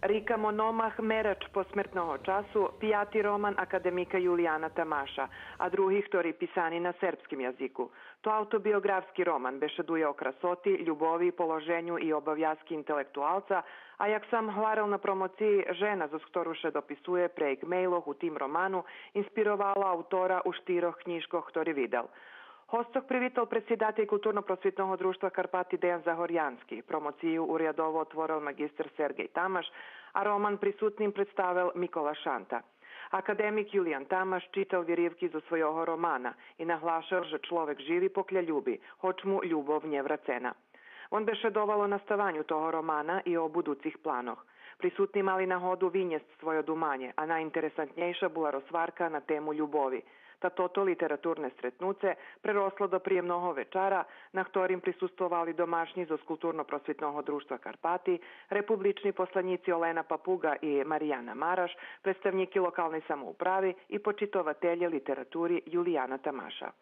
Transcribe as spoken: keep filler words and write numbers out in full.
Рика мономах, мерач посмертного часу, пияти роман академика Юлияна Тамаша, а други хтори писани на сербским язику. То автобиоґрафски роман бешедує о красоти, любови, положеню и обавязки интелектуалца, а як сам гварел на промоциї, жена зоз хтору ше дописує прейґ мейлох у тим роману инспировала автора у штирох кнїжкох хтори видал. Госцох привитал предсидатель Културно-просвитного дружтва Карпати Деян Загорянски, промоцию урядово отворел маґистер Сергей Тамаш, а роман присутним представел Микола Шанта. Академик Юлиян Тамаш читал виривки зоз свойого романа и наглашел же чловек живи покля люби, гоч му любов нє врацена. Вон бешедовал о наставаню того романа и о будуцих планох. Присутни мали нагоду винєсц свойо думанє, а найинтересантнєйша була розгварка на тему любови. Та тото литературне стретнуце преросло до приємного вечара, на хторим присуствовали домашнї зоз Културно-просвитного дружтва Карпати, републични посланїци Олена Папуґа и Марияна Мараш, представнїки локалней самоуправи и почитователє литератури Юлияна Тамаша.